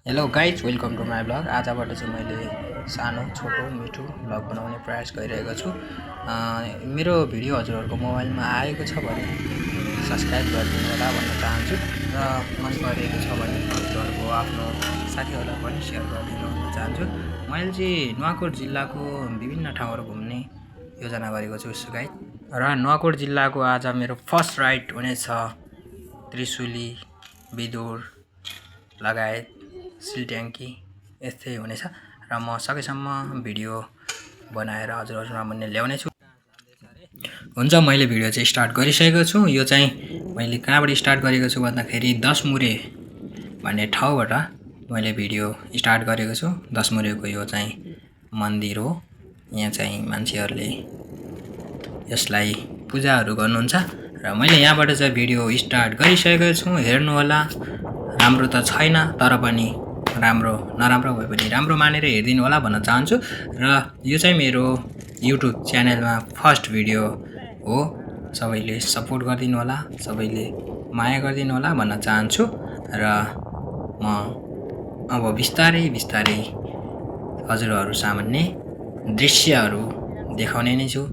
Hello guys, welcome to my blog. आजबाट चाहिँ मैले सानो छोटो मिठो ब्लग बनाउने प्रयास गरिरहेको छु। मेरो भिडियो हजुरहरूको मोबाइलमा आएको छ भने सब्सक्राइब गरिदिनु होला भन्न चाहन्छु र मन परेको छ भने हजुरहरूको आफ्नो साथीहरूलाई पनि सेयर गरिदिनु भन्न चाहन्छु। मैले चाहिँ नुवाकोट जिल्लाको विभिन्न ठाउँहरू घुम्ने योजना गरेको छु गाइज। र नुवाकोट जिल्लाको आज मेरो फर्स्ट राइड हुनेछ त्रिशुली, बिदुर लगायत सिलट्याङ्की यस्तै हुनेछ र म सकेसम्म भिडियो बनाएर हजुरहरूमा ल्याउने छु। हुन्छ, मैले भिडियो चाहिँ स्टार्ट गरिसकेको छु। यो चाहिँ मैले कहाँबाट स्टार्ट गरेको छु भन्दाखेरि 10 मुरे भन्ने ठाउँबाट मैले भिडियो स्टार्ट गरेको छु। 10 मुरेको यो चाहिँ मन्दिर हो। यहाँ चाहिँ मान्छेहरूले यसलाई पूजाहरू गर्नुहुन्छ र मैले यहाँबाट चाहिँ भिडियो स्टार्ट गरिसकेको छु। हेर्नु होला। राम्रो त छैन, तर पनि राम्रो नराम्रो भए पनि राम्रो मानेर हेरिदिनु होला भन्न चाहन्छु। र यो चाहिँ मेरो युट्युब च्यानलमा फर्स्ट भिडियो हो। सबैले सपोर्ट गरिदिनु होला, सबैले माया गरिदिनु होला भन्न चाहन्छु। र म अब बिस्तारै बिस्तारै हजुरहरू सामान्य दृश्यहरू देखाउने नै छु।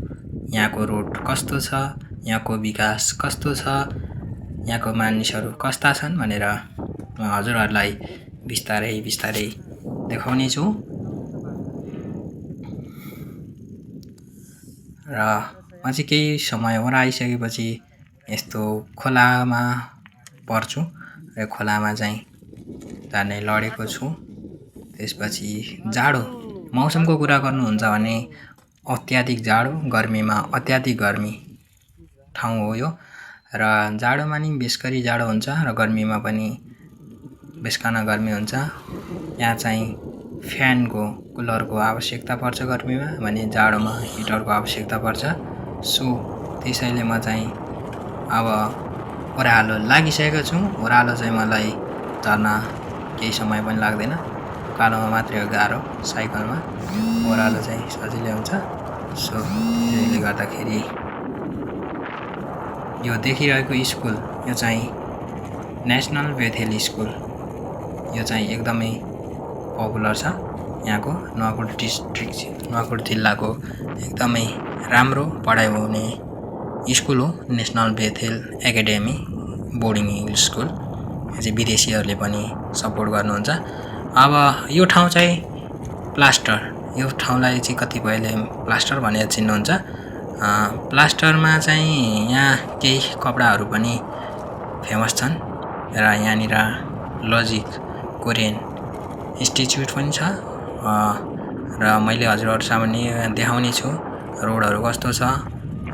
यहाँको रोड कस्तो छ, यहाँको विकास कस्तो छ, यहाँको मानिसहरू कस्ता छन् भनेर म हजुरहरूलाई बिस्तारै बिस्तारै देखाउने छु। र म चाहिँ केही समय आइसकेपछि यस्तो खोलामा पर्छु र खोलामा चाहिँ जाने लडेको छु। त्यसपछि जाडो मौसमको कुरा गर्नुहुन्छ भने अत्याधिक जाडो, गर्मीमा अत्याधिक गर्मी ठाउँ हो यो। र जाडोमा नि बेसकरी जाडो हुन्छ र गर्मीमा पनि बेसकन गर्मी हुन्छ। यहाँ चाहिँ फ्यानको, कुलरको आवश्यकता पर्छ गर्मीमा, भने जाडोमा हिटरको आवश्यकता पर्छ। सो त्यसैले म चाहिँ अब ओह्रालो लागिसकेको छु। ओह्रालो चाहिँ मलाई झर्न केही समय पनि लाग्दैन, उकालोमा मात्रै हो गाह्रो। साइकलमा ओह्रालो चाहिँ सजिलै हुन्छ। सो त्यसले गर्दाखेरि यो देखिरहेको स्कुल यो चाहिँ नेसनल बेथेल स्कुल। यो चाहिँ एकदमै पपुलर छ यहाँको नुवाकोट डिस्ट्रिक्ट, नुवाकोट जिल्लाको एकदमै राम्रो पढाइ हुने स्कुल हो। National Bethel Academy boarding school. यो चाहिँ विदेशीहरूले पनि सपोर्ट गर्नुहुन्छ। अब यो ठाउँ चाहिँ प्लास्टर, यो ठाउँलाई चाहिँ कतिपयले प्लास्टर भनेर चिन्नुहुन्छ। प्लास्टरमा चाहिँ यहाँ केही कपडाहरू पनि फेमस छन् र यहाँनिर लजिक कोरियन इन्स्टिट्युट पनि छ। र मैले हजुरहरू सामान्य देखाउने छु रोडहरू कस्तो छ,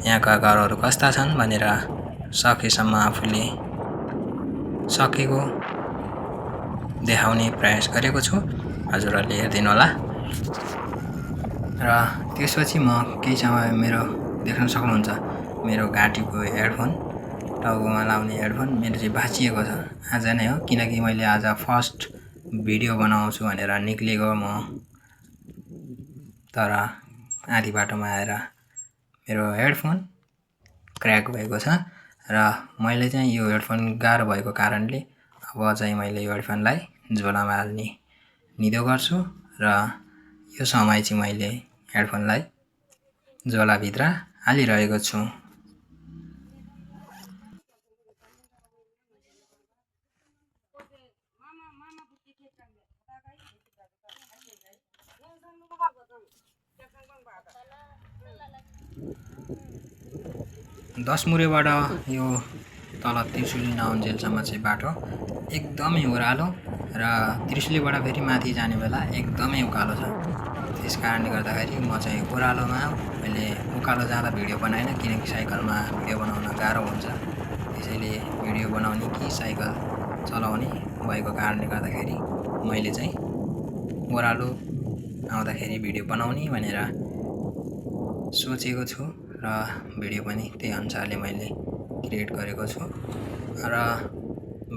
यहाँका घरहरू कस्ता छन् भनेर सकेसम्म आफूले सकेको देखाउने प्रयास गरेको छु। हजुरहरूले हेरिदिनु होला। र त्यसपछि म केही समय मेरो देख्न सक्नुहुन्छ मेरो घाँटीको हेडफोन, टाउकोमा लाउने हेडफोन मेरो चाहिँ भाँचिएको छ आज नै हो। किनकि मैले आज फर्स्ट भिडियो बनाउँछु भनेर निक्लेको म, तर आधी बाटोमा आएर मेरो हेडफोन क्र्याक भएको छ र मैले चाहिँ यो हेडफोन गाह्रो भएको कारणले अब चाहिँ मैले यो हेडफोनलाई झोलामा हाल्ने निधो गर्छु। र यो समय चाहिँ मैले हेडफोनलाई झोलाभित्र हालिरहेको छु। दस मुरेबाट यो तल त्रिशुली नआउन्जेलसम्म चाहिँ बाटो एकदमै ओह्रालो र त्रिशुलीबाट फेरि माथि जाने बेला एकदमै उकालो छ। त्यस कारणले गर्दाखेरि म चाहिँ ओह्रालोमा, मैले उकालो जाँदा भिडियो बनाएन किनकि साइकलमा भिडियो बनाउन गाह्रो हुन्छ। त्यसैले भिडियो बनाउने कि साइकल चलाउने भएको कारणले गर्दाखेरि मैले चाहिँ ओह्रालो आउँदाखेरि भिडियो बनाउने भनेर सोचेको छु र भिडियो पनि त्यही अनुसारले मैले क्रिएट गरेको छु। र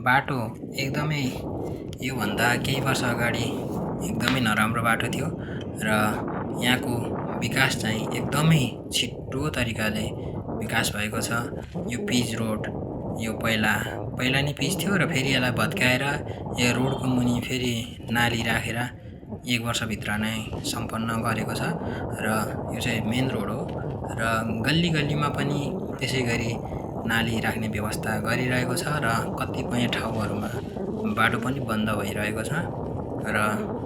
बाटो एकदमै योभन्दा केही वर्ष अगाडि एकदमै नराम्रो बाटो थियो र यहाँको विकास चाहिँ एकदमै छिटो तरिकाले विकास भएको छ। यो पिच रोड, यो पहिला पहिला नै पिच थियो र फेरि यसलाई भत्काएर यो रोडको मुनि फेरि नाली राखेर 1 वर्षभित्र नै सम्पन्न गरेको छ र यो चाहिँ मेन रोड हो र गल्ली गल्लीमा पनि त्यसै गरी नाली राख्ने व्यवस्था गरिरहेको छ र कतिपय ठाउँहरूमा बाटो पनि बन्द भइरहेको छ र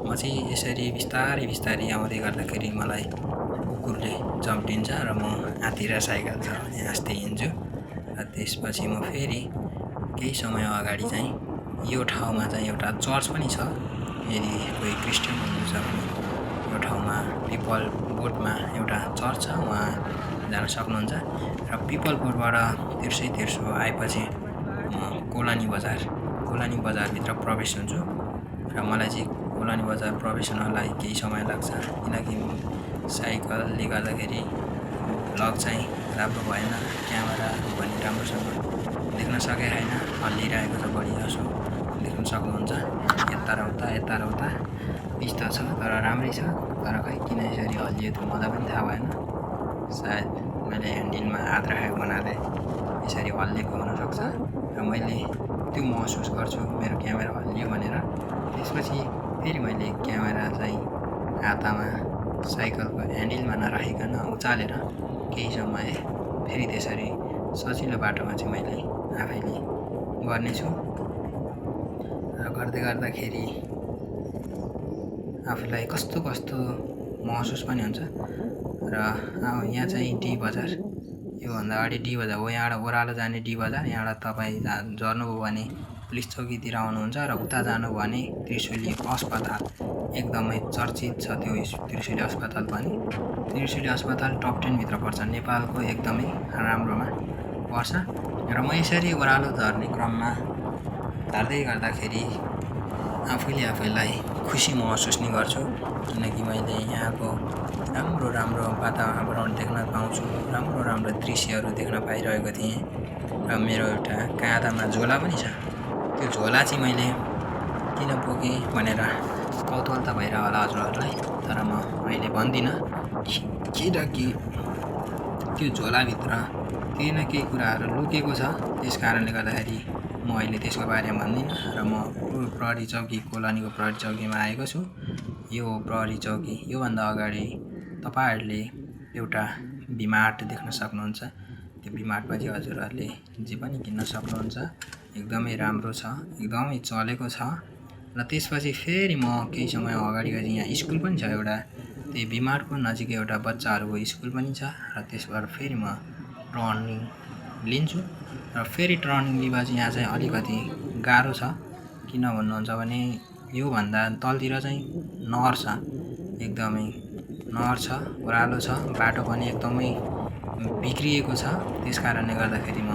म चाहिँ यसरी बिस्तारै बिस्तारै आउँदै गर्दाखेरि मलाई कुकुरले चम्टिन्छ र म हात्ती र साइकल छ भने हाँस्दै हिँड्छु र त्यसपछि म फेरि केही समय अगाडि चाहिँ यो ठाउँमा चाहिँ एउटा चर्च पनि छ। यदि कोही क्रिस्चियन हुनुहुन्छ भने यो ठाउँमा पिपल बोटमा एउटा चर्च छ, वहाँ जान सक्नुहुन्छ र पिपल बोटबाट तिर्सो आएपछि म कोलानी बजारभित्र प्रवेश हुन्छु र मलाई चाहिँ कोलानी बजार प्रवेश हुनलाई केही समय लाग्छ किनकि साइकलले गर्दाखेरि भ्लग चाहिँ राम्रो भएन, क्यामेराहरू पनि राम्रोसँग देख्न सकेको छैन, हल्लिरहेको छ बढी जसो देख्न सक्नुहुन्छ। यता र उता पिस्ता छ तर राम्रै छ, तर खै किन यसरी हल्लियो त्यो मलाई पनि थाहा भएन। सायद मैले ह्यान्डलमा हात राखेको हुनाले यसरी हल्लिएको हुनसक्छ र मैले त्यो महसुस गर्छु मेरो क्यामेरा हल्लियो भनेर। त्यसपछि फेरि मैले क्यामेरा चाहिँ हातमा साइकलको ह्यान्डलमा नराखिकन उचालेर केही समय फेरि त्यसरी सजिलो बाटोमा चाहिँ मैले आफैले गर्नेछु र गर्दाखेरि आफूलाई कस्तो महसुस पनि हुन्छ र यहाँ चाहिँ डी बजार, योभन्दा अगाडि डी बजार हो, यहाँबाट ओह्रालो जाने डी बजार। यहाँबाट तपाईँ झर्नुभयो भने पुलिस चौकीतिर आउनुहुन्छ र उता जानुभयो भने त्रिशुली अस्पताल एकदमै चर्चित छ। त्यो त्रिशुली अस्पताल पनि त्रिशुली अस्पताल टप 10 भित्र पर्छ, नेपालको एकदमै राम्रोमा पर्छ र म यसरी ओह्रालो झर्ने क्रममा झर्दै गर्दाखेरि आफैलाई खुसी महसुस नि गर्छु किनकि मैले यहाँको राम्रो वातावरण देख्न पाउँछु, राम्रो दृश्यहरू देख्न पाइरहेको थिएँ र मेरो एउटा काँधामा झोला पनि छ। त्यो झोला चाहिँ मैले किन बोकेँ भनेर कौतूहलता भइरह होला हजुरहरूलाई, तर म अहिले भन्दिनँ किनकि त्यो झोलाभित्र केही न केही कुराहरू लुकेको छ। त्यस कारणले गर्दाखेरि म अहिले त्यसको बारेमा भन्दिनँ र म प्रहरी चौकी कोलानीको प्रहरी चौकीमा आएको छु। यो प्रहरी चौकी, योभन्दा अगाडि तपाईहरूले एउटा भीमार्ट देख्न सक्नुहुन्छ। त्यो भीमार्टपछि हजुरहरूले जे पनि किन्न सक्नुहुन्छ, एकदमै राम्रो छ, एकदमै चलेको छ। र त्यसपछि फेरि म केही समय अगाडि गएँ, यहाँ स्कुल पनि छ एउटा, त्यो भीमार्टको नजिकै एउटा बच्चाहरूको स्कुल पनि छ र त्यसबाट फेरि म टर्निङ लिन्छु र फेरि टर्निङ लिएपछि यहाँ चाहिँ अलिकति गाह्रो छ। किन भन्नुहुन्छ भने योभन्दा तलतिर चाहिँ नहर छ, एकदमै नहर छ, ओह्रालो छ, बाटो पनि एकदमै बिग्रिएको छ। त्यस कारणले गर्दाखेरि म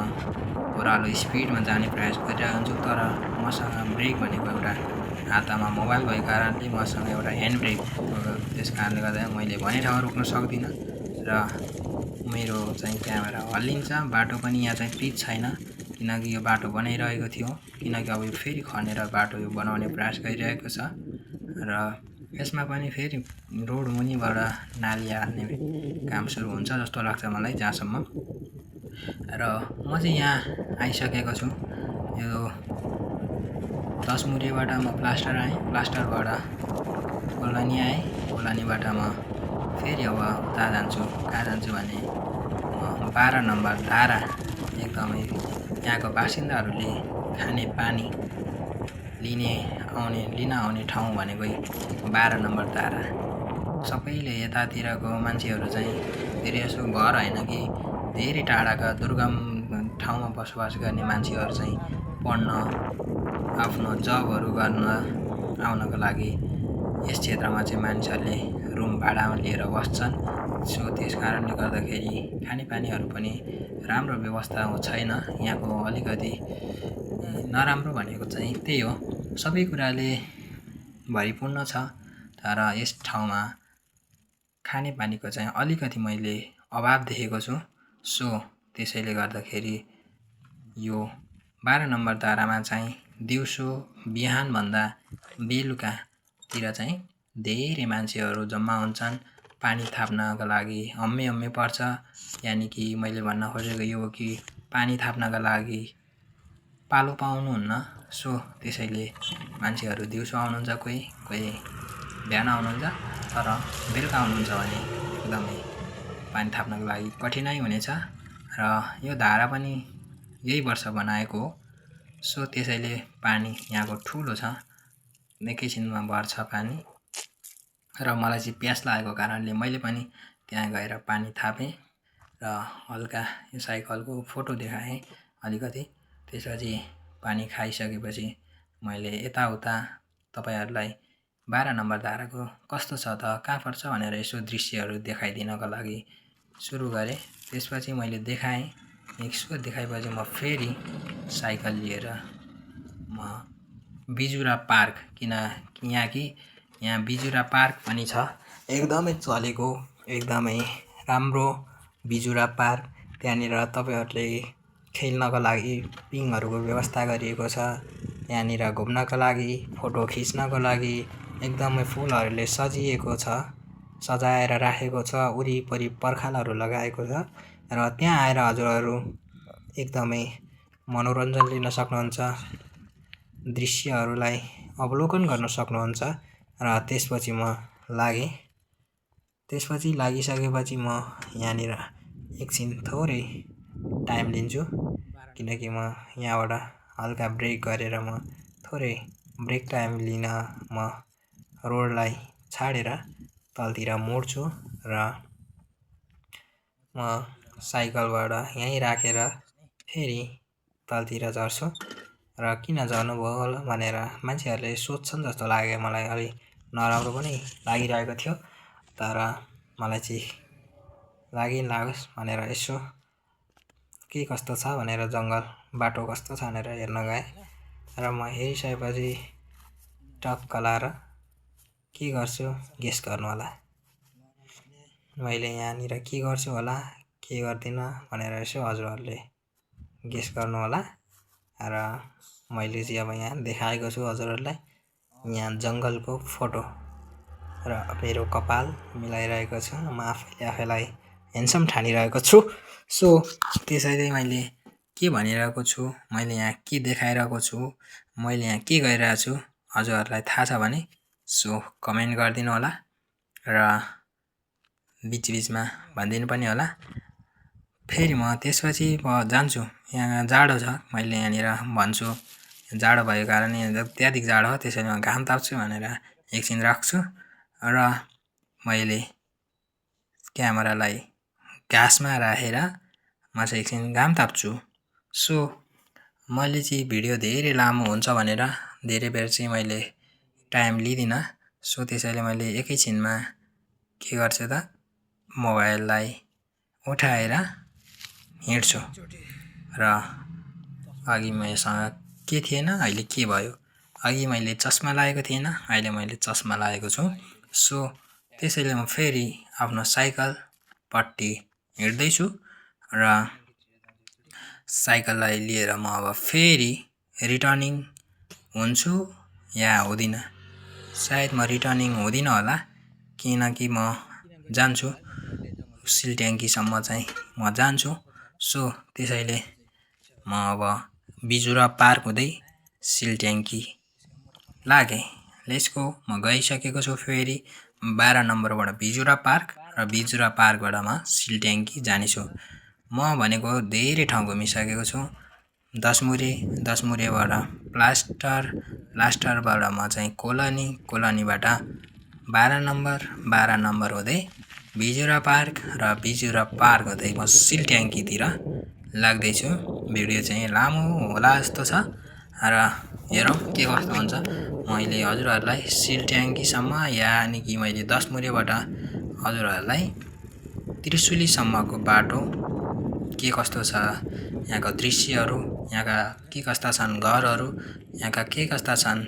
ओह्रालो स्पिडमा जाने प्रयास गरिरहेको हुन्छु, तर मसँग ब्रेक भनेको एउटा हातमा मोबाइल भएको कारणले मसँग एउटा ह्यान्ड ब्रेक, त्यस कारणले गर्दा मैले भने ठाउँ रोक्न सक्दिनँ र मेरो चाहिँ क्यामेरा हल्लिन्छ। बाटो पनि यहाँ चाहिँ पिच छैन किनकि यो बाटो बनाइरहेको थियो, किनकि अब यो फेरि खनेर बाटो यो बनाउने प्रयास गरिरहेको छ र यसमा पनि फेरि रोड मुनिबाट नाली हाल्ने काम सुरु हुन्छ जस्तो लाग्छ मलाई जहाँसम्म। र म चाहिँ यहाँ आइसकेको छु। यो 10 मुरेबाट म प्लास्टर आएँ, प्लास्टरबाट कोलानी आएँ, कोलानीबाट म फेरि अब उता जान्छु। कहाँ जान्छु भने 12 नम्बर धारा, एकदमै यहाँको बासिन्दाहरूले खाने पानी लिन आउने ठाउँ भनेकै 12 नम्बर धारा। सबैले यतातिरको मान्छेहरू चाहिँ धेरै यसो घर होइन कि धेरै टाढाका दुर्गम ठाउँमा बसोबास गर्ने मान्छेहरू चाहिँ पढ्न, आफ्नो जबहरू गर्न आउनको लागि यस क्षेत्रमा चाहिँ मानिसहरूले रुम भाडामा लिएर बस्छन्। सो त्यस कारणले गर्दाखेरि खानेपानीहरू पनि राम्रो व्यवस्था छैन। यहाँको अलिकति नराम्रो भनेको चाहिँ त्यही हो, सबै कुराले भरिपूर्ण छ, तर यस ठाउँमा खानेपानीको चाहिँ अलिकति मैले अभाव देखेको छु। सो त्यसैले गर्दाखेरि यो 12 नम्बर धारामा चाहिँ दिउँसो बिहानभन्दा बेलुकातिर चाहिँ धेरै मान्छेहरू जम्मा हुन्छन् पानी थाप्नका लागि। हम्मे पर्छ, यानि कि मैले भन्न खोजेको यो हो कि पानी थाप्नका लागि पालो पाउनुहुन्न। सो त्यसैले मान्छेहरू दिउँसो आउनुहुन्छ, कोही बिहान आउनुहुन्छ, तर बेलुका आउनुहुन्छ भने एकदमै पानी थाप्नको लागि कठिनाइ हुनेछ। र यो धारा पनि यही वर्ष बनाएको हो। सो त्यसैले पानी यहाँको ठुलो छ, एकैछिनमा बढ्छ पानी। र मलाई चाहिँ प्यास लागेको कारणले मैले पनि त्यहाँ गएर पानी थापेँ र हल्का यो साइकलको फोटो देखाएँ अलिकति। त्यसपछि पानी खाइसकेपछि मैले यताउता तपाईँहरूलाई 12 नम्बर धाराको कस्तो छ त, कहाँ पर्छ भनेर यसो दृश्यहरू देखाइदिनको लागि सुरु गरेँ। त्यसपछि मैले देखाएँ, यसो देखाएपछि म फेरि साइकल लिएर म बिजुरा पार्क, यहाँ बिजुरा पार्क पनि छ, एकदमै चलेको, एकदमै राम्रो बिजुरा पार्क। त्यहाँनिर तपाईँहरूले खेल्नको लागि पिङहरूको व्यवस्था गरिएको छ। त्यहाँनिर घुम्नको लागि, फोटो खिच्नको लागि एकदमै फुलहरूले सजाएर राखेको छ। वरिपरि पर्खालहरू लगाएको छ र त्यहाँ आएर हजुरहरू एकदमै मनोरञ्जन लिन सक्नुहुन्छ, दृश्यहरूलाई अवलोकन गर्न सक्नुहुन्छ। र त्यसपछि म लागेँ। त्यसपछि लागिसकेपछि म यहाँनिर एकछिन थोरै टाइम लिन्छु, किनकि म यहाँबाट हल्का ब्रेक गरेर म थोरै ब्रेक टाइम लिन म रोडलाई छाडेर तलतिर मोड्छु र म साइकलबाट यहीँ राखेर फेरि तलतिर झर्छु। र किन झर्नुभयो होला भनेर मान्छेहरूले सोध्छन् जस्तो लाग्यो मलाई। अलि नराम्रो पनि लागिरहेको थियो, तर मलाई चाहिँ लागोस् भनेर यसो के कस्तो छ भनेर, जङ्गल बाटो कस्तो छ भनेर हेर्न गएँ। र म हेरिसकेपछि टक्क लाएर के गर्छु गेस गर्नु होला। मैले यहाँनिर के गर्छु होला, के गर्दिनँ भनेर यसो हजुरहरूले गेस गर्नु होला। र मैले चाहिँ अब यहाँ देखाएको छु हजुरहरूलाई, यहाँ जङ्गलको फोटो र मेरो कपाल मिलाइरहेको छु। म आफैलाई ह्यान्डसम ठानिरहेको छु। सो त्यसैले मैले के भनिरहेको छु, मैले यहाँ के देखाइरहेको छु, मैले यहाँ के गरिरहेको छु हजुरहरूलाई थाहा छ भने सो कमेन्ट गरिदिनु होला र बिचबिचमा भनिदिनु पनि होला। फेरि म त्यसपछि जान्छु। यहाँ जाडो छ, मैले यहाँनिर भन्छु जाडो भएको कारणले अत्याधिक जाडो हो, त्यसैले म घाम ताप्छु भनेर एकछिन राख्छु र मैले क्यामेरालाई घाँसमा राखेर म चाहिँ एकछिन घाम ताप्छु। सो मैले चाहिँ भिडियो धेरै लामो हुन्छ भनेर धेरै बेर चाहिँ मैले टाइम लिँदिनँ। सो त्यसैले मैले एकैछिनमा के गर्छु त, मोबाइललाई उठाएर हिँड्छु। र अघि मसँग के थिएन, अहिले के भयो, अघि मैले चस्मा लगाएको थिएन, अहिले मैले चस्मा लगाएको छु। सो त्यसैले म फेरि आफ्नो साइकलपट्टि हिँड्दैछु र साइकललाई लिएर म अब फेरि रिटर्निङ हुन्छु या हुँदिनँ। सायद म रिटर्निङ हुँदिनँ होला, किनकि म जान्छु सिलट्याङ्कीसम्म चाहिँ म जान्छु। सो त्यसैले म अब बिजुरा पार्क हुँदै सिलट्याङ्की लागेँ। Let's go. म गइसकेको छु फेरि 12 नम्बरबाट बिजुरा पार्क र बिजुरा पार्कबाट म सिलट्याङ्की जानेछु। म भनेको धेरै ठाउँ घुमिसकेको छु। दसमुरेबाट प्लास्टरबाट म चाहिँ कोलोनीबाट 12 नम्बर हुँदै बिजुरा पार्क र बिजुरा पार्क हुँदै म सिलट्याङ्कीतिर लाग्दैछु। भिडियो चाहिँ लामो होला जस्तो छ र हेरौँ के कस्तो हुन्छ। मैले हजुरहरूलाई सिलट्याङ्कीसम्म यानि कि मैले दसमुरेबाट हजुरहरूलाई त्रिशुलीसम्मको बाटो के कस्तो छ, यहाँको दृश्यहरू, यहाँका के कस्ता छन् घरहरू, यहाँका के कस्ता छन्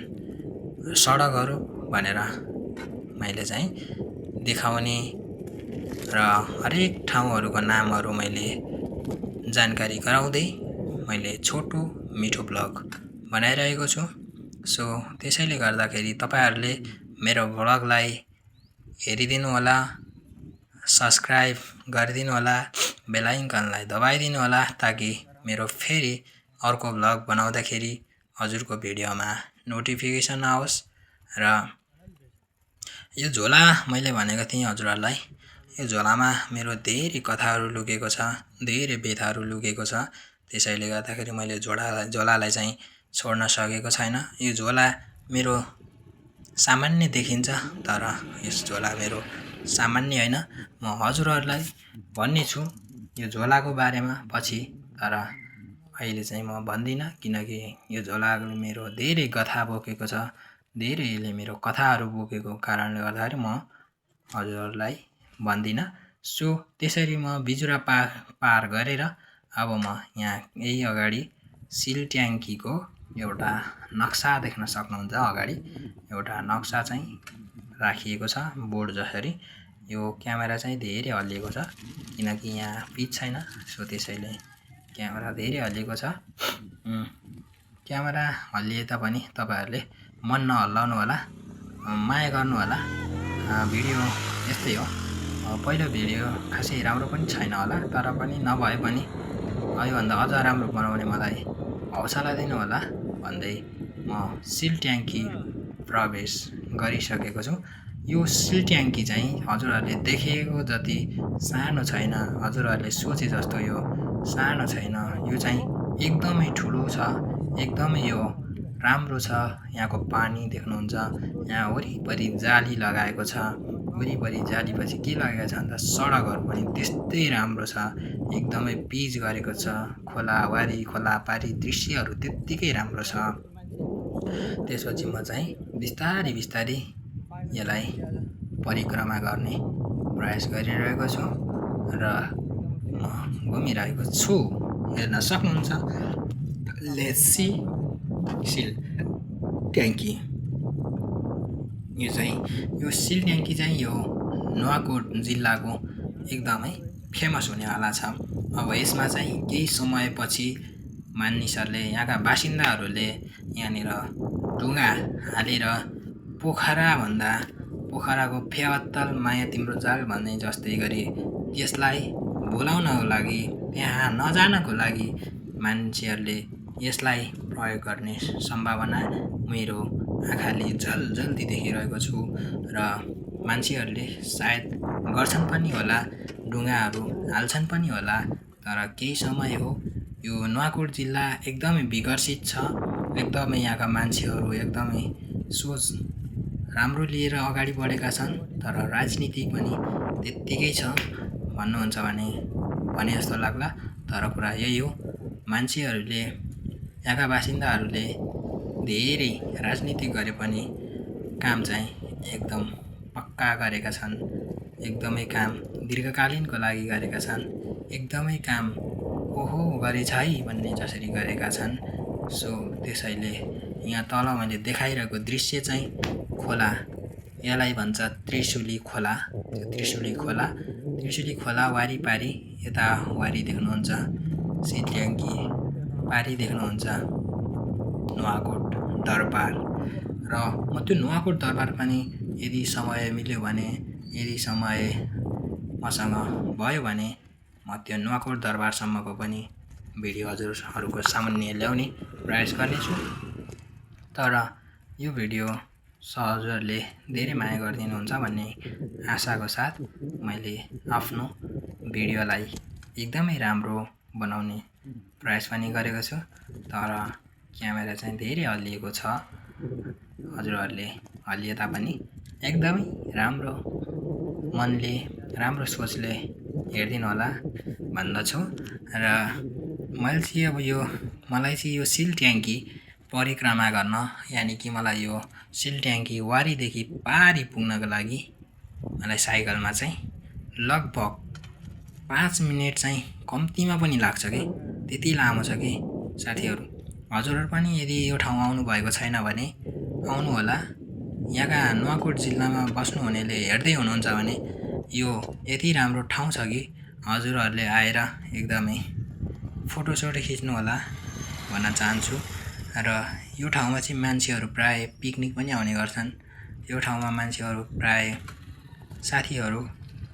सडकहरू भनेर मैले चाहिँ देखाउने र हरेक ठाउँहरूको नामहरू मैले जानकारी गराउँदै मैले छोटो मिठो ब्लग बनाइरहेको छु। सो त्यसैले गर्दाखेरि तपाईहरूले मेरो ब्लगलाई हेरिदिनु होला, सब्सक्राइब गरिदिनु होला, बेल आइकनलाई दबाइदिनु होला, ताकि मेरो फेरि अर्को भ्लग बनाउँदाखेरि हजुरको भिडियोमा नोटिफिकेसन आओस्। र यो झोला मैले भनेको थिएँ हजुरहरूलाई, यो झोलामा मेरो धेरै कथाहरू लुकेको छ, धेरै व्यथाहरू लुकेको छ। त्यसैले गर्दाखेरि मैले झोलालाई चाहिँ छोड्न सकेको छैन। यो झोला मेरो सामान्य देखिन्छ, तर यस झोला मेरो सामान्य होइन। म हजुरहरूलाई भन्ने छु यो झोलाको बारेमा पछि, तर अहिले चाहिँ म भन्दिनँ, किनकि यो झोलाले मेरो धेरै कथा बोकेको छ, धेरैले मेरो कथाहरू बोकेको कारणले गर्दाखेरि म हजुरहरूलाई भन्दिनँ। सो त्यसरी म बिजुरा पार गरेर अब म यहाँ यही अगाडि सिल ट्याङ्कीको एउटा नक्सा देख्न सक्नुहुन्छ। अगाडि एउटा नक्सा चाहिँ राखिएको छ बोर्ड जसरी। यो क्यामेरा चाहिँ धेरै हल्लिएको छ किनकि यहाँ पिच छैन, सो त्यसैले क्यामेरा धेरै हल्लिएको छ। क्यामेरा हल्लिए तापनि तपाईहरूले मन नहल्लाउनु होला, माया गर्नु होला। भिडियो यस्तै हो, पहिलो भिडियो खासै राम्रो पनि छैन होला, तर पनि नभए पनि योभन्दा अझ राम्रो बनाउने मलाई हौसला दिनु होला भन्दै म सिल ट्याङ्की प्रवेश गरिसकेको छु। यो सिल ट्याङ्की चाहिँ हजुरहरूले देखेको जति सानो छैन, हजुरहरूले सोचे जस्तो यो सानो छैन। यो चाहिँ एकदमै ठुलो छ, एकदमै यो राम्रो छ। यहाँको पानी देख्नुहुन्छ, यहाँ वरिपरि जाली लगाएको छ। वरिपरि जालीपछि के लगाएको छ भन्दा सडकहरू पनि त्यस्तै राम्रो छ, एकदमै पिच गरेको छ। खोलावारी खोलापारी दृश्यहरू त्यत्तिकै राम्रो छ। त्यसपछि म चाहिँ बिस्तारी बिस्तारी यसलाई परिक्रमा गर्ने प्रयास गरिरहेको छु र म घुमिरहेको छु, हेर्न सक्नुहुन्छ। लेट्स सी सिल ट्याङ्की। यो सिल ट्याङ्की चाहिँ यो नुवाकोट जिल्लाको एकदमै फेमस हुनेवाला छ। अब यसमा चाहिँ केही समयपछि मानिसहरूले, यहाँका बासिन्दाहरूले यहाँनिर ढुङ्गा हालेर पोखराको फेवात्तल माया तिम्रो जाल भन्ने जस्तै गरी यसलाई भुलाउनको लागि, त्यहाँ नजानको लागि मान्छेहरूले यसलाई प्रयोग गर्ने सम्भावना मेरो आँखाले जल्दी देखिरहेको छु। र मान्छेहरूले सायद गर्छन् पनि होला, ढुङ्गाहरू हाल्छन् पनि होला, तर केही समय हो यो नुवाकोट जिल्ला एकदमै विकसित छ। एकदमै यहाँका मान्छेहरू एकदमै सोच राम्रो लिएर अगाडि बढेका छन्, तर राजनीति पनि त्यत्तिकै छ भन्नुहुन्छ भने जस्तो लाग्ला। तर कुरा यही हो, मान्छेहरूले, यहाँका बासिन्दाहरूले धेरै राजनीति गरे पनि काम चाहिँ एकदम पक्का गरेका छन्, एकदमै काम दीर्घकालीनको लागि गरेका छन्, एकदमै काम ओहो गरेछ है भन्ने जसरी गरेका छन्। सो त्यसैले यहाँ तल मैले देखाइरहेको दृश्य चाहिँ खोला, यसलाई भन्छ त्रिशुली खोला। त्रिशुली खोला वारिपारि, यता वारी देख्नुहुन्छ सिल ट्याङ्की, पारी देख्नुहुन्छ नुवाकोट दरबार। र म त्यो नुवाकोट दरबार पनि यदि समय मिल्यो भने, यदि समय मसँग भयो भने म त्यो नुवाकोट दरबारसम्मको पनि भिडियो हजुरहरूको सामुन्ने ल्याउने प्रयास गर्नेछु। तर यो भिडियो हजुरहरूले धेरै माया गरिदिनुहुन्छ भन्ने आशाको साथ मैले आफ्नो भिडियोलाई एकदमै राम्रो बनाउने प्रयास पनि गरेको छु। तर क्यामेरा चाहिँ धेरै हल्लिएको छ, हजुरहरूले हल्लिए तापनि एकदमै राम्रो मनले, राम्रो सोचले हेरिदिनु होला भन्दछु। र मलाई चाहिँ यो सिल ट्याङ्की परिक्रमा गर्न, यानि कि मलाई यो सिल ट्याङ्की वारीदेखि पारी पुग्नको लागि मलाई साइकलमा चाहिँ लगभग 5 मिनेट चाहिँ कम्तीमा पनि लाग्छ कि, त्यति लामो छ कि साथीहरू। हजुरहरू पनि यदि यो ठाउँ आउनुभएको छैन भने आउनु होला। यहाँका नुवाकोट जिल्लामा बस्नुहुनेले हेर्दै हुनुहुन्छ भने यो यति राम्रो ठाउँ छ कि हजुरहरूले आएर एकदमै फोटोसोटो खिच्नु होला भन्न चाहन्छु। र यो ठाउँमा चाहिँ मान्छेहरू प्राय पिकनिक पनि आउने गर्छन्। यो ठाउँमा मान्छेहरू प्राय साथीहरू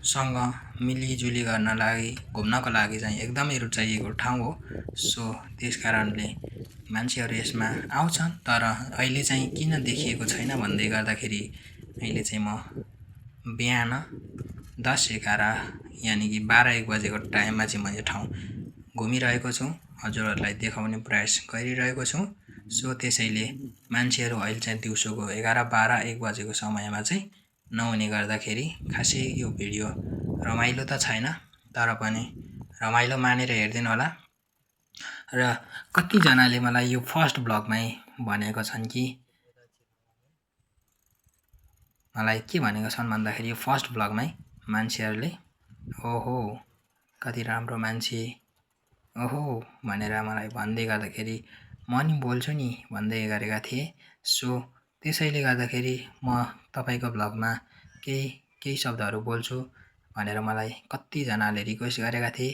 सँग मिलिजुली गर्न लागि घुम्नको लागि चाहिँ एकदमै रुचाइएको ठाउँ हो। सो त्यस कारणले मान्छेहरू यसमा आउँछन्, तर अहिले चाहिँ किन देखिएको छैन भन्दै गर्दाखेरि अहिले चाहिँ म बिहान 10-11 यानि कि 12-1 बजेको टाइममा चाहिँ म यो ठाउँ घुमिरहेको छु, हजुरहरूलाई देखाउने प्रयास गरिरहेको छु। सो त्यसैले मान्छेहरू अहिले चाहिँ दिउँसोको 11-12-1 बजेको समयमा चाहिँ नहुने गर्दाखेरि खासै यो भिडियो रमाइलो त छैन, तर पनि रमाइलो मानेर हेर्दिनु होला। र कतिजनाले मलाई यो फर्स्ट ब्लगमै भनेको छन् कि मलाई के भनेको छन् भन्दाखेरि यो फर्स्ट ब्लगमै मान्छेहरूले ओहो कति राम्रो मान्छे ओहो भनेर मलाई भन्दै गर्दाखेरि म नि बोल्छु नि भन्दै गरेका थिए। सो त्यसैले गर्दाखेरि म तपाईको ब्लगमा केही शब्दहरू बोल्छु भनेर मलाई कतिजनाले रिक्वेस्ट गरेका थिए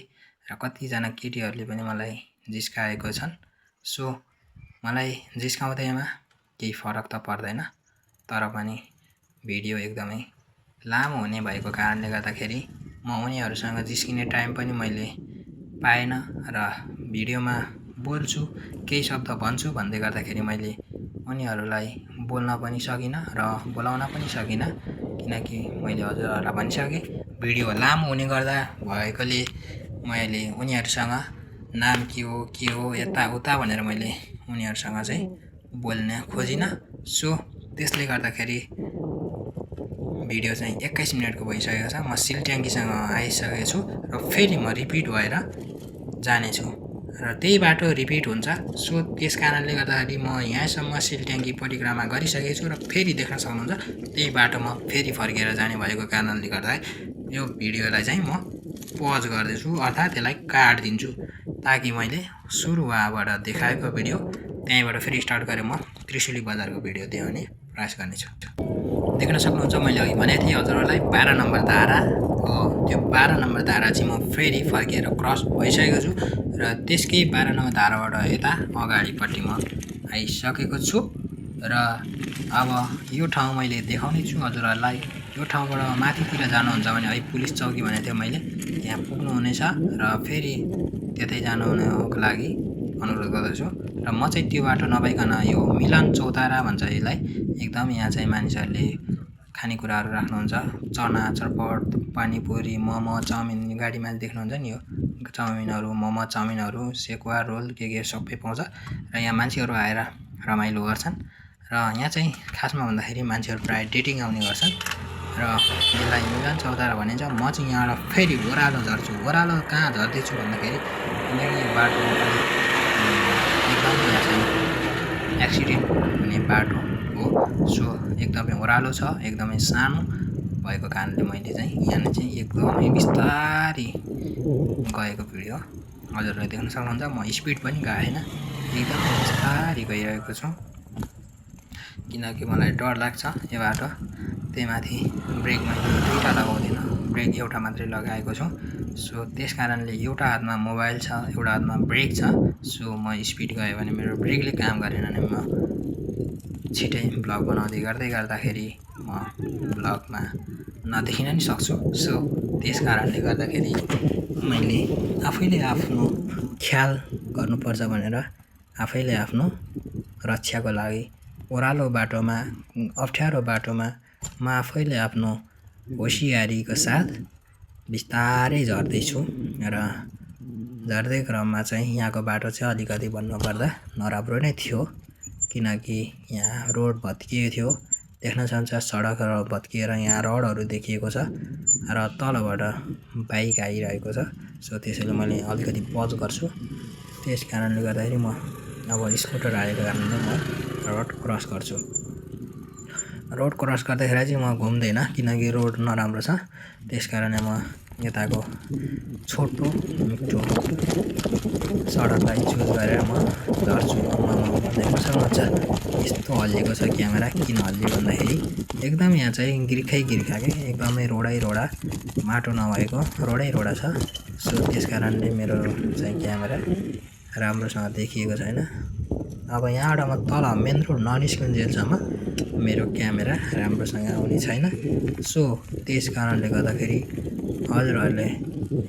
र कतिजना केटीहरूले पनि मलाई जिस्काएको छन्। सो मलाई जिस्काउँदैमा केही फरक त पर्दैन, तर पनि भिडियो एकदमै लामो हुने भएको कारणले गर्दाखेरि म उनीहरूसँग जिस्किने टाइम पनि मैले पाएन र भिडियोमा बोल्छु केही शब्द भन्छु भन्दै गर्दाखेरि मैले उनीहरूलाई बोल्न पनि सकिनँ र बोलाउन पनि सकिनँ, किनकि मैले हजुरहरूलाई भनिसकेँ भिडियो लामो हुने गर्दा भएकोले मैले उनीहरूसँग नाम के हो यताउता भनेर मैले उनीहरूसँग चाहिँ बोल्न खोजिनँ। सो त्यसले गर्दाखेरि भिडियो चाहिँ 21 मिनेटको भइसकेको छ। म सिलट्याङ्गीसँग आइसकेको छु र फेरि म रिपिट भएर जानेछु र त्यही बाटो रिपिट हुन्छ। सो त्यस कारणले गर्दाखेरि म यहाँसम्म सिलट्याङ्गी परिक्रमा गरिसकेको छु र फेरि देख्न सक्नुहुन्छ त्यही बाटो म फेरि फर्केर जाने भएको कारणले गर्दा यो भिडियोलाई चाहिँ म पज गर्दैछु अर्थात् यसलाई काट्दिन्छु, ताकि मैले सुरुवातबाट देखाएको भिडियो त्यहीँबाट फेरि स्टार्ट गरेर म त्रिशुली बजारको भिडियो देखाउने प्रयास गर्नेछु। देख्न सक्नुहुन्छ मैले अघि भनेको थिएँ हजुरहरूलाई 12 नम्बर धारा हो, त्यो 12 नम्बर धारा चाहिँ म फेरि फर्केर क्रस भइसकेको छु र त्यसकै 12 नम्बर धाराबाट यता अगाडिपट्टि म आइसकेको छु र अब यो ठाउँ मैले देखाउने छु हजुरहरूलाई। यो ठाउँबाट माथितिर जानुहुन्छ भने अहिले पुलिस चौकी भनेको थियो मैले, त्यहाँ पुग्नुहुनेछ र फेरि त्यतै जानुको लागि अनुरोध गर्दछु र म चाहिँ त्यो बाटो नभइकन यो मिलन चौतारा भन्छ यसलाई, एकदम यहाँ चाहिँ मानिसहरूले खानेकुराहरू राख्नुहुन्छ, चना चटपट पानीपुरी मोमो चाउमिन गाडीमा देख्नुहुन्छ नि, यो चाउमिनहरू मोमो चाउमिनहरू सेकुवा रोल के सबै पाउँछ र यहाँ मान्छेहरू आएर रमाइलो गर्छन्। र यहाँ चाहिँ खासमा भन्दाखेरि मान्छेहरू प्रायः डेटिङ आउने गर्छन् र यसलाई मिलन चौतारा भनिन्छ। म चाहिँ यहाँबाट फेरि ओह्रालो झर्छु। ओह्रालो कहाँ झर्दैछु भन्दाखेरि किनकि यो बाटो एकदम यहाँ चाहिँ एक्सिडेन्ट हुने बाटो हो। सो एकदमै ओह्रालो छ, एकदमै सानो भएको कारणले मैले चाहिँ यहाँ चाहिँ एकदमै बिस्तारै गएको भिडियो हजुरहरूले देख्न सक्नुहुन्छ। म स्पिड पनि गएन, एकदमै बिस्तारै गइरहेको छु किनकि मलाई डर लाग्छ यो बाटो। त्यही माथि ब्रेक मैले दुईटा लगाउँदिनँ, ब्रेक एउटा मात्रै लगाएको छु। सो त्यस कारणले एउटा हातमा मोबाइल छ एउटा हातमा ब्रेक छ। सो म स्पिड गयो भने मेरो ब्रेकले काम गरेन भने म छिटै ब्लग बनाउँदै गर्दाखेरि म ब्लगमा नदेखिन नि सक्छु। सो त्यस कारणले गर्दाखेरि मैले आफैले आफ्नो ख्याल गर्नुपर्छ भनेर आफैले आफ्नो रक्षाको लागि ओह्रालो बाटोमा अप्ठ्यारो बाटोमा म आफैले आफ्नो होसियारीको साथ बिस्तारै झर्दैछु र झर्दै क्रममा चाहिँ यहाँको बाटो चाहिँ अलिकति भन्नुपर्दा नराम्रो नै थियो, किनकि यहाँ रोड भत्किएको थियो। देख्न सक्नुहुन्छ सडक भत्किएर यहाँ रडहरू देखिएको छ र तलबाट बाइक आइरहेको छ। सो त्यसैले मैले अलिकति पज गर्छु। त्यस कारणले गर्दाखेरि म अब स्कुटर आएको कारणले म रोड क्रस गर्छु। रोड क्रस गर्दाखेरि चाहिँ म घुम्दैन किनकि रोड नराम्रो छ, त्यस कारणले म यताको छोटो मिठो सडकलाई चुज गरेर म झर्छु। देख्न सक्नुहुन्छ यस्तो हल्लिएको छ क्यामेरा, किन हल्लियो भन्दाखेरि एकदम यहाँ चाहिँ गिर्खा के एकदमै रोडा माटो नभएको रोडा छ। सो त्यस कारणले मेरो चाहिँ क्यामेरा राम्रोसँग देखिएको छैन। अब यहाँबाट म तल मेन रोड ननिस्किन्जेलसम्म मेरो क्यामेरा राम्रोसँग आउने छैन। सो त्यस कारणले गर्दाखेरि हजुरहरूले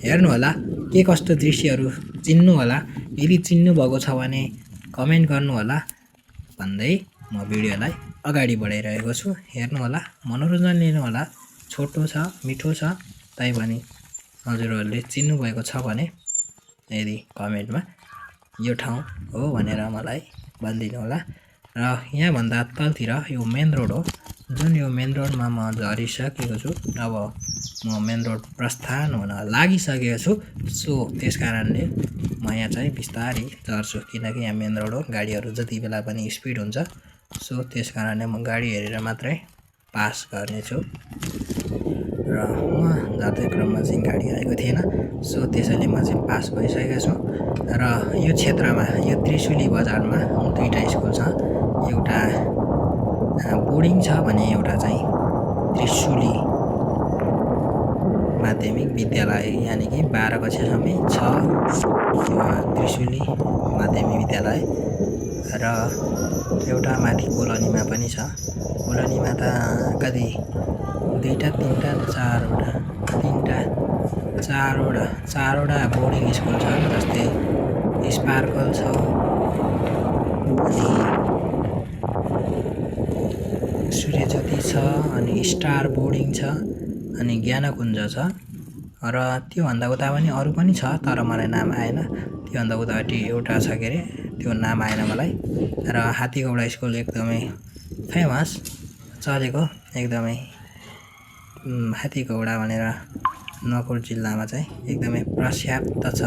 हेर्नुहोला के कस्तो दृश्यहरू चिन्नुहोला। यदि चिन्नुभएको छ भने कमेन्ट गर्नुहोला भन्दै म भिडियोलाई अगाडि बढाइरहेको छु। हेर्नुहोला, मनोरञ्जन लिनुहोला। छोटो छ, मिठो छ, तैपनि हजुरहरूले चिन्नुभएको छ भने यदि कमेन्टमा यो ठाउँ हो भनेर मलाई भनिदिनु होला। र यहाँभन्दा तलतिर यो मेन रोड हो, जुन यो मेन रोडमा म झरिसकेको छु। अब म मेन रोड प्रस्थान हुन लागिसकेको छु। सो त्यस कारणले म यहाँ चाहिँ बिस्तारै झर्छु, किनकि यहाँ मेन रोड हो, गाडीहरू जति बेला पनि स्पिड हुन्छ। सो त्यस कारणले म गाडी हेरेर मात्रै पास गर्नेछु। र म जाँदै क्रममा चाहिँ गाडी आएको थिएन, सो त्यसैले म चाहिँ पास भइसकेको छु। र यो क्षेत्रमा, यो त्रिशुली बजारमा दुईवटा स्कुल छ। एउटा बोर्डिङ छ भने एउटा चाहिँ त्रिशुली माध्यमिक विद्यालय, यानि कि 12 कक्षासम्म छ त्रिशुली माध्यमिक विद्यालय। र एउटा माथि कोलोनीमा पनि छ। कोलोनीमा त कति दुईवटा तिनवटा चारवटा बोर्डिङ स्कुल छ, जस्तै स्पार्कल छ, अनि सूर्यज्योति छ, अनि स्टार बोर्डिङ छ, अनि ज्ञानकुञ्ज छ। र त्योभन्दा उता पनि अरू पनि छ, तर मलाई नाम आएन। त्योभन्दा उतापट्टि एउटा छ के अरे, त्यो नाम आएन मलाई। र हात्तीगौडा स्कुल एकदमै फेमस चलेको, एकदमै हात्तीगौडा भनेर नकुल जिल्लामा चाहिँ एकदमै प्रसिद्ध छ।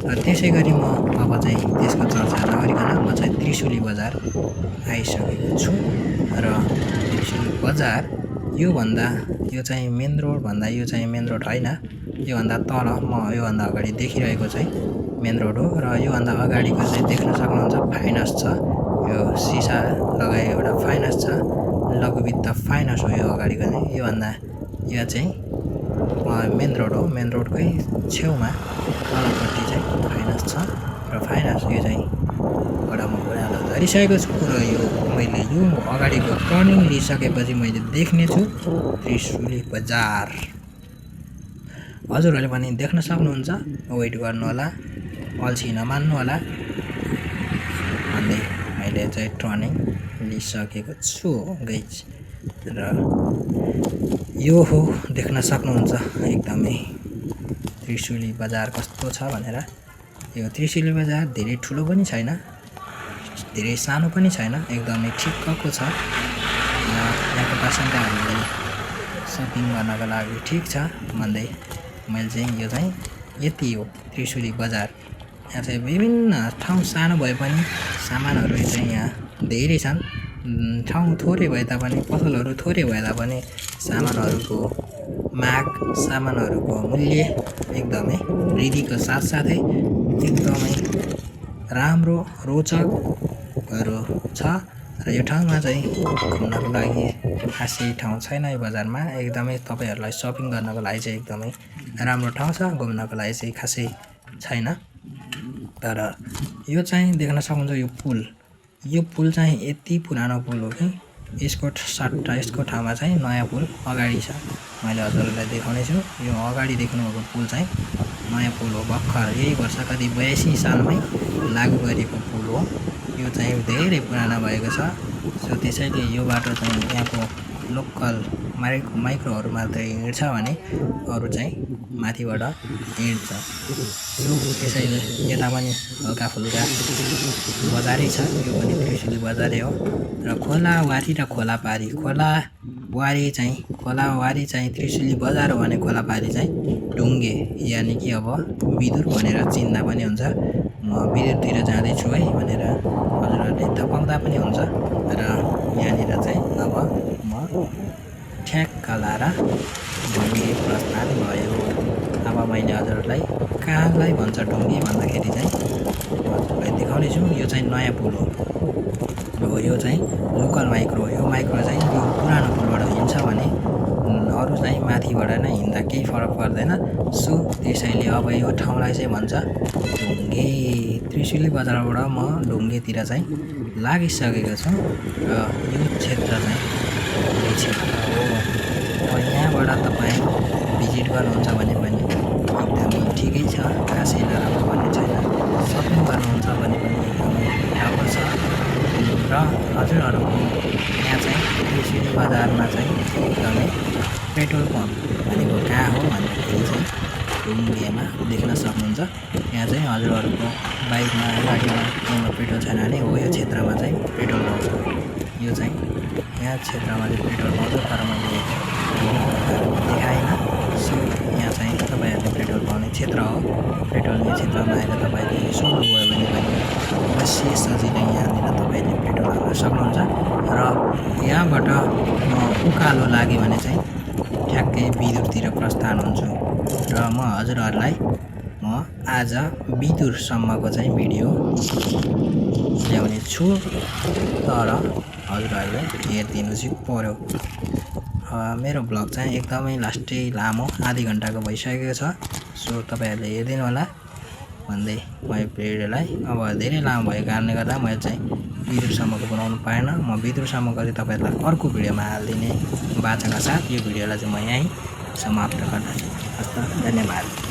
र त्यसै गरी म अब चाहिँ त्यसको चर्चा नगरिकन म चाहिँ त्रिशुली बजार आइसकेको छु। र त्रिशुली बजार यो चाहिँ मेन रोड भन्दा यो चाहिँ मेन रोड होइन, योभन्दा तल म योभन्दा अगाडि देखिरहेको चाहिँ मेन रोड हो। र योभन्दा अगाडिको चाहिँ देख्न सक्नुहुन्छ फाइनान्स छ, यो सिसा लगाए एउटा फाइनान्स छ, लघुवित्त फाइनान्स हो यो अगाडिको चाहिँ। यो चाहिँ मेन रोड हो, मेन रोडकै छेउमा तलपट्टि चाहिँ फाइनान्स छ। र फाइनान्स यो चाहिँ एउटा म कुरालाई झरिसकेको छु। र यो मैले यो अगाडिको टर्निङ लिइसकेपछि मैले देख्नेछु त्रिशुली बजार। हजुरहरूले पनि देख्न सक्नुहुन्छ, वेट गर्नुहोला, अल्छी नमान्नु होला भन्दै मैले चाहिँ टर्निङ लिइसकेको छु गाइज। र यो हो, देख्न सक्नुहुन्छ एकदमै त्रिशुली बजार कस्तो छ भनेर। यो त्रिशुली बजार धेरै ठुलो पनि छैन, धेरै सानो पनि छैन, एकदमै ठिक्कको छ। यहाँको बासिन्दाहरूले सपिङ गर्नको लागि ठिक छ भन्दै मैले चाहिँ यो चाहिँ यति हो त्रिशुली बजार। यहाँ चाहिँ विभिन्न ठाउँ सानो भए पनि सामानहरू चाहिँ यहाँ धेरै छन्। ठाउँ थोरै भए तापनि, पसलहरू थोरै भए तापनि सामानहरूको माग, सामानहरूको मूल्य एकदमै वृद्धिको साथसाथै एकदमै राम्रो रोचकहरू छ। र यो ठाउँमा चाहिँ घुम्नको लागि खासै ठाउँ छैन यो बजारमा। एकदमै तपाईँहरूलाई सपिङ गर्नको लागि चाहिँ एकदमै राम्रो ठाउँ छ, घुम्नको लागि चाहिँ खासै छैन। तर यो चाहिँ देख्न सक्नुहुन्छ यो पुल चाहिँ यति पुरानो पुल हो कि यसको ठाउँमा चाहिँ नयाँ पुल अगाडि छ। मैले हजुरहरूलाई देखाउने छु। यो अगाडि देख्नुभएको पुल चाहिँ नयाँ पुल हो, भर्खर यही वर्ष कति 82 सालमै लागू गरिएको पुल हो। यो चाहिँ धेरै पुरानो भएको छ। सो त्यसैले यो बाटो चाहिँ यहाँको लोकल माइक्रोहरू मात्रै हिँड्छ भने अरू चाहिँ माथिबाट हिँड्छ। सो त्यसैले यता पनि हल्का फुल्का बजारै छ, यो पनि त्रिशुली बजारै हो। र खोलावारी र खोलापारी, खोलावारी चाहिँ त्रिशुली बजार हो भने खोलापारी चाहिँ ढुङ्गे, यानि कि अब बिदुर भनेर चिन्दा पनि हुन्छ। म बिदुरतिर जाँदैछु है भनेर हजुरहरूले थाहा पाउँदा पनि हुन्छ। र यहाँनिर चाहिँ अब म ठ्याक्क लाएर ढुङ्गे प्रस्थान भयो। अब मैले हजुरहरूलाई कहाँलाई भन्छ ढुङ्गे भन्दाखेरि चाहिँ हजुरलाई देखाउनेछु। यो चाहिँ नयाँ पुल हो, यो चाहिँ लोकल माइक्रो। यो माइक्रो चाहिँ यो पुरानो पुलबाट हिँड्छ भने अरू चाहिँ माथिबाट नै हिँड्दा केही फरक पर्दैन। सो त्यसैले अब यो ठाउँलाई चाहिँ भन्छ ढुङ्गे। त्रिशुली बजारबाट म ढुङ्गेतिर चाहिँ लागिसकेको छु र यो क्षेत्र चाहिँ यो क्षेत्र हो। यहाँबाट तपाईँ भिजिट गर्नुहुन्छ भने पनि एकदमै ठिकै छ, खासै नराम्रो भन्ने छैन। सपिङ गर्नुहुन्छ भने पनि एकदमै राम्रो छ। र हजुरहरूको यहाँ चाहिँ त्रिशुली बजारमा चाहिँ एकदमै पेट्रोल पम्प भनेको कहाँ हो भन्दाखेरि चाहिँ ढुङ्गेमा देख्न सक्नुहुन्छ। यहाँ चाहिँ हजुरहरूको बाइकमा गाडीमा केहीमा पेट्रोल छैन भने हो यो क्षेत्रमा चाहिँ पेट्रोल पाउँछ। यो चाहिँ यहाँ क्षेत्रमा चाहिँ पेट्रोल पाउँछ, तर मैले देखाएन। सो यहाँ चाहिँ तपाईँहरूले पेट्रोल पाउने क्षेत्र हो। पेट्रोल लिने क्षेत्रमा आएर तपाईँले सोध्नुभयो भने पनि अवश्य सजिलै यहाँनिर तपाईँले पेट्रोल हाल्न सक्नुहुन्छ। र यहाँबाट उकालो लाग्यो भने चाहिँ ठ्याक्कै बिदुरतिर प्रस्थान हुन्छु र म हजुरहरूलाई आज बिदुरसम्मको चाहिँ भिडियो ल्याउने छु, तर हजुरहरूले हेरिदिनु चाहिँ पर्यो। मेरो ब्लग चाहिँ एकदमै लास्टै लामो आधी घन्टाको भइसकेको छ। सो तपाईँहरूले हेरिदिनु होला भन्दै म यो भिडियोलाई अब धेरै लामो भएको कारणले गर्दा मैले चाहिँ बिदुरसम्मको बनाउनु पाएन। म बिदुरसम्मको चाहिँ तपाईँहरूलाई अर्को भिडियोमा हालिदिने बाचाका साथ यो भिडियोलाई चाहिँ म यहीँ समाप्त गर्दछु। हस्त, धन्यवाद।